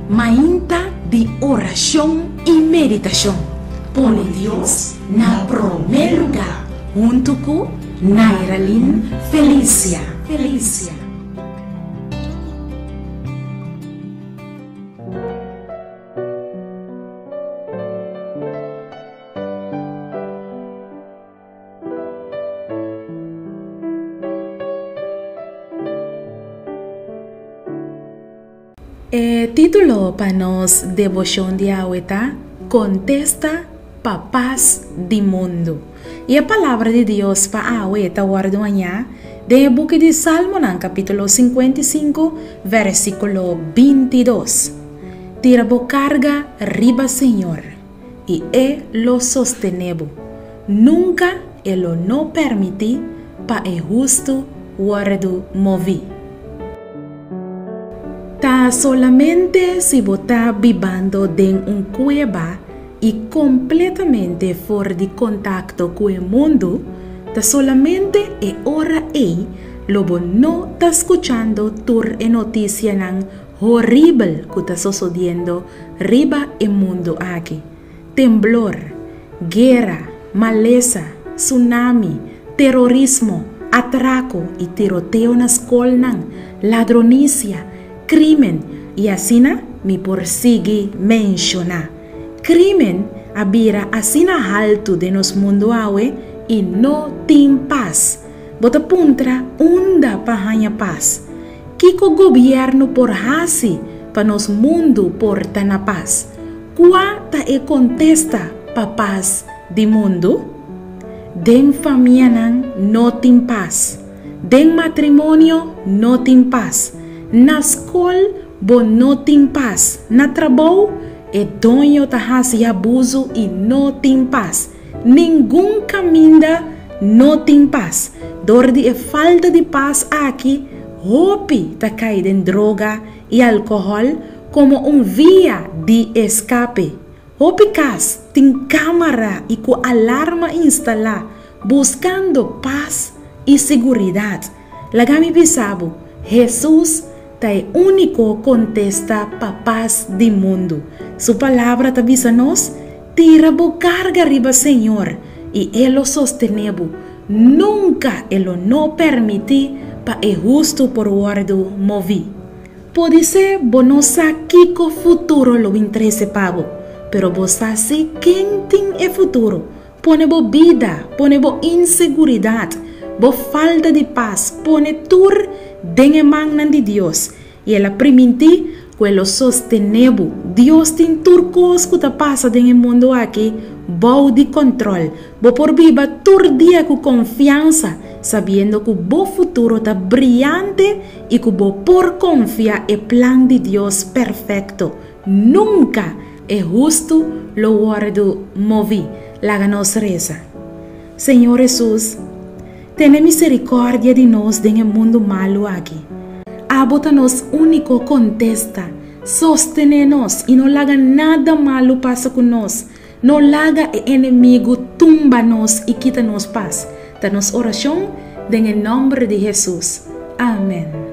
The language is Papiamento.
Mainta di orashon i meditashon. Pone Dios na promé lugá huntu ku Nairalyn Felicia. Felicia. E título pa nos deboshon di awe ta Kontesta pa Pas di Mundu. I e Palabra di Dios pa awe ta wòrdu hañá den e buki di Salmonan kapítulo 55 versíkulo 22. Tira bo karga riba Señor, i e lo sostené bo. Nunka e lo no permití pa e hustu wòrdu moví. Ta solamente si bo ta bibando den un kueba i kompletamente for di kontakto ku e mundu, ta solamente e ora ei lo bo no ta skuchando tur e notisianan horibel ku ta sosodiendo riba e mundu aki. Temblor, guera, malesa, tsunami, terorismo, atrako i tiroteo na skolnan, ladronisia, krímen i asina mi por sigui menshoná. Krímen a bira asina haltu den nos mundu awe i no tin pas. Bo ta puntra unda pa haña pas? Kiko gobièrnu por hasi pa nos mundu por ta na pas? Kua ta e kontesta pa pas di mundu? Den famianan no tin pas. Den matrimonio no tin pas. Na skol bo no tin pas. Na trabou e doño ta hasi abusu i no tin pas. Ningun kaminda no tin pas. Dor di e falta di pas aki, hopi ta kai den droga i alkohòl komo un via di eskape. Hopi kas tin kámara i ku alarma instalá, buskando pas i siguridat. Laga mi bisa bo, Hesus ta e úniko kontesta pa pas di mundu. Su Palabra ta bisa nos, Tira bo karga riba Señor, i E lo sostené bo. Nunka E lo no permití pa e hustu por wòrdu moví. Podisé bo no sa kiko futuro lo bin trese pa bo, pero bo sa sí ken tin e futuro. Pone bo bida, pone bo inseguridat, bo falta di pas, pone tur den e mannan di Dios. I el a primintí ku e lo sostené bo. Dios tin tur kos ku ta pasa den e mundu aki bou di kòntròl. Bo por biba tur dia ku konfiansa, sabiendo ku bo futuro ta briante i ku bo por konfia e plan di Dios perfekto. Nunka e hustu lo wòrdu moví. Laga nos resa. Señor Hesus, tene miserikòrdia di nos den e mundu malu aki. Abo ta nos úniko kontesta. Sostené nos i no laga nada malu pasa ku nos. No laga e enemigu tumba nos i kita nos pas. Ta nos orashon den e nòmber di Hesus. Amen.